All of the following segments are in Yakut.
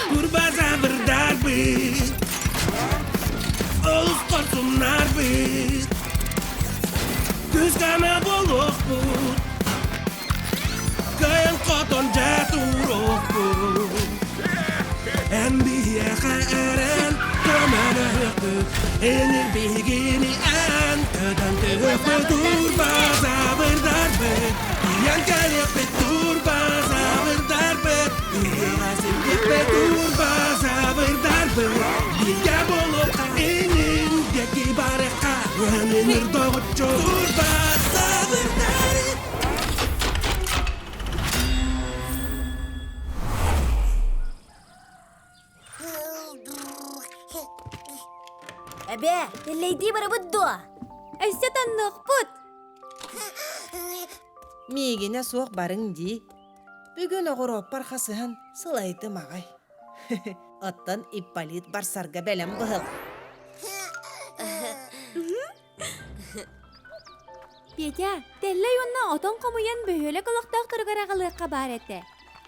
Турбазаврдарбыт, олус хорсуннарбыт, Күскана буолуохпут, кыайан хотон дьэ туруохпут. Эн биһиэхэ эрэн көмөлөһүөхпүт, Энир биһигини эн көтөн түһүөхпүт. Турбазаврдарбыт, тиийэн кэлиэхпит. Турбазаврдарбыт, ыһыаҕа сирдиэхпит. Турбазаврдарбыт, бииргэ буолуохха инин диэки барыахха. Өнүнүр доҕоччу Турбазаврдарбыт. Эбээ, тэллэйдии барабыт дуо? Өссө танныахпыт. Миигинэ суох барыҥ дии. Бүгүн оҕуруоппар хасыһан сылайдым аҕай. Оттон Ипполит барсарга бэлэм быһыл. Петя, тэллэй уонна отон хомуйан бөһүөлэк олохтоохторугар аҕалыахха баар этэ.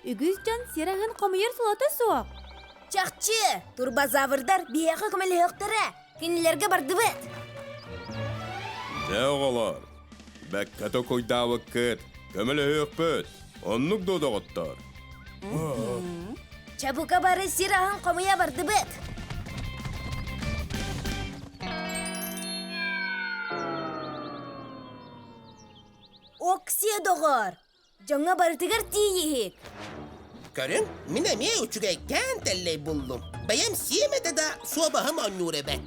Үгүс дьон сир аһын хомуйар солото суох. Чахчы, турбозаврдар биһиэхэ көмөлөһүөхтэрэ. Кинилэргэ бардыбыт. Дьэ, оҕолор, бэккэ токуйдаабыккыт, көмөлөһүөхпүт. Оннук дуо, доҕоттор? Чабука бары сир аһын хомуйа бардыбыт. Оксиэ доҕор, дьоҥҥо барытыгар тиийиһик. Көрүҥ, мин эмиэ үчүгэйкээн тэллэй буллум. Бэйэм сиэм этэ да, суобаһым оонньуур эбээт.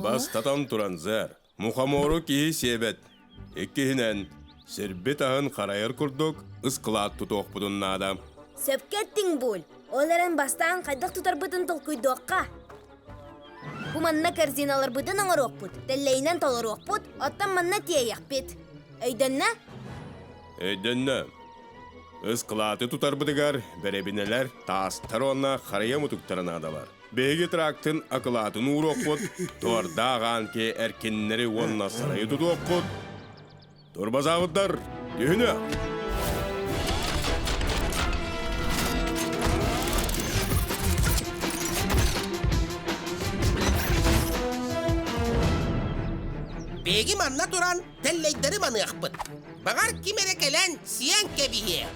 Бастатан туран, сэр, мухомору киһи сиэбэт. Иккиһинэн, сирбит аһын харайар курдук ыскылаат тутуохпутун наада. Сөпкө эттиҥ, Буль. Ол эрэн бастаан хайдах тутарбытын толкуйдуохха. Бу манна корзиналарбытын оҥоруохпут, тэллэйинэн толоруохпут, оттон манна тиэйиэхпит. Өйдөннө? Өйдөннө. Ыскылааты тутарбытыгар бэрэбинэлэр, таастар уонна харыйа мутуктара наадалар. Биһиги трактын акылаатын ууруохпут, туордаах аанки эркиннэри уонна сарайы тутуохпут. Турбазавыттар, түһүнү! Биһиги манна туран тэллэйдэри маныахпыт. Баҕар ким эрэ кэлэн сиэн кэбиһиэ.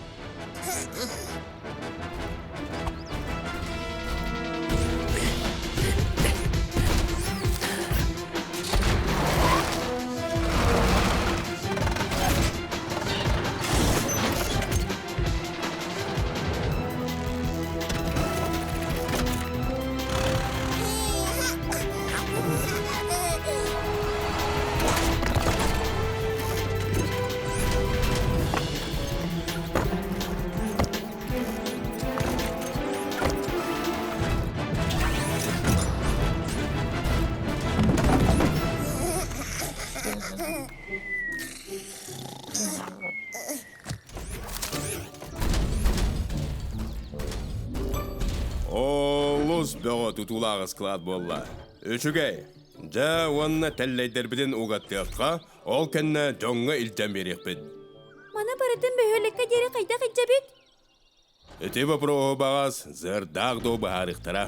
Олус бөҕө тутуулаах ыскылаат буолла. Үчүгэй. Дьэ, уонна тэллэйдэрбитин угаттыахха, Ол кэннэ дьоҥҥо илдьэн биэриэхпит. Маны барытын бөһүөлэккэ диэри хайдах илдьэбит? Ити боппуруоһу баҕас зырдаах дуу быһаарыахтара.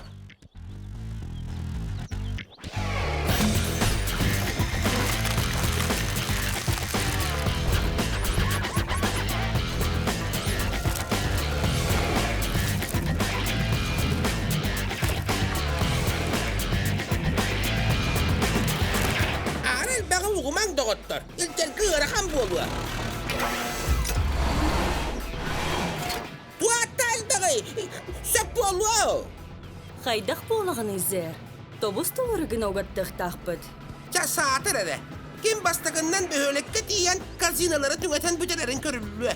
Аара элбэҕи угумаҥ, доҕоттор, илдьэргэ ыарахан буолуо. Туата элбэҕи, сөп буолуо. Хайдах буолаҕыный, Зэр? Тобус толору гына угаттыахтаахпыт. Чэ, саатар эрэ. Ким бастакыннан бөһүөлэккэ тиийэн корзиналары түҥэтэн бүтэрэрин көрүллүө.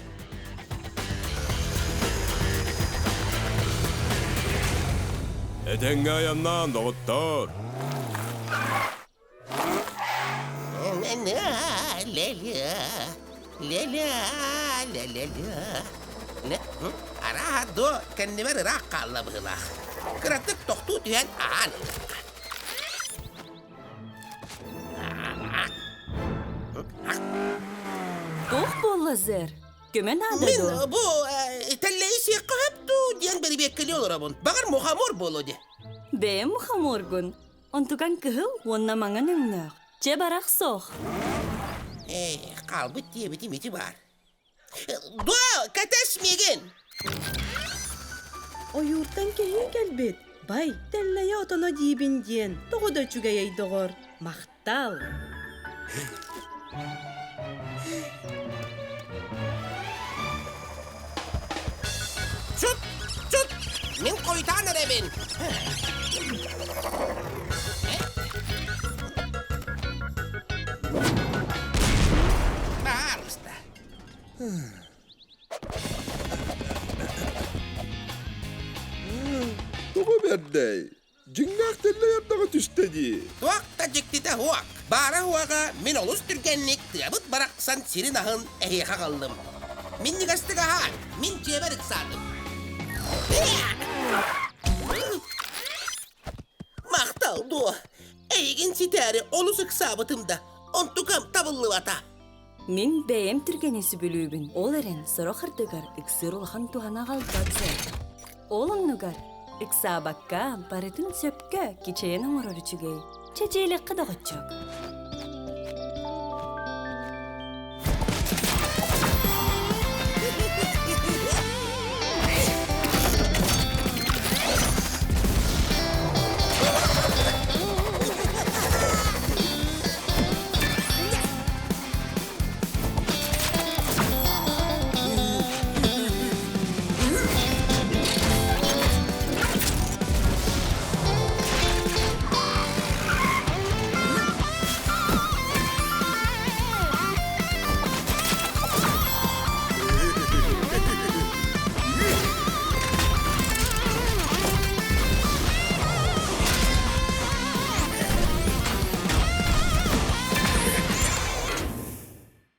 Этэҥҥэ айаннаан, доҕоттоор! Арааһа дуо, кэннибэр ыраах хаалла быһыылаах. Кыратык тохтуу түһэн аһаан ылыахха. буолла сэр? Көмө наада Мин дуо? бу тэллэйи сиэххэ сөп дуу диэн бэрэбиэркэлии олоробун. Баҕар мухомор буолуо дии. Бэйэм мухоморгун. Онтукаҥ кыһыл уонна маҥан өҥнөөх. Чэ барах суох. Ээ, хаалбыт диэбитим ити баар. Дуо, кэтэс миигин! Ойууртан кэһии кэлбит. Бай, тэллэйэ отоно диибин диэн, тоҕо да үчүгэйэй доҕор. Махтал! Чут, чут! Мин хойутаан эрэбин. Баалыста. Тоҕо бэрдэй? Дьиҥнээх тэллэй ардаҕа түстэ дии. Туох да дьиктитэ суох. Баара-суоҕа мин олус түргэнник тыабыт барахсан сирин аһын эһиэхэ аҕаллым. Минньигэстик аһаан, мин дьиэбэр ыксаатым. Махтал дуо? Эйигин ситээри олус ыксаабытым да, онтукам табыллыбата. Мин бэйэм түргэни сөбүлүүбүн. Ол эрэн сорох ардыгар ыксыыр улахан туһаны аҕалбат сэр. Ол оннугар ыксаабакка барытын сөпкө кичэйэн оҥорор үчүгэй. Чэчиэлэххэ доҕоччуок.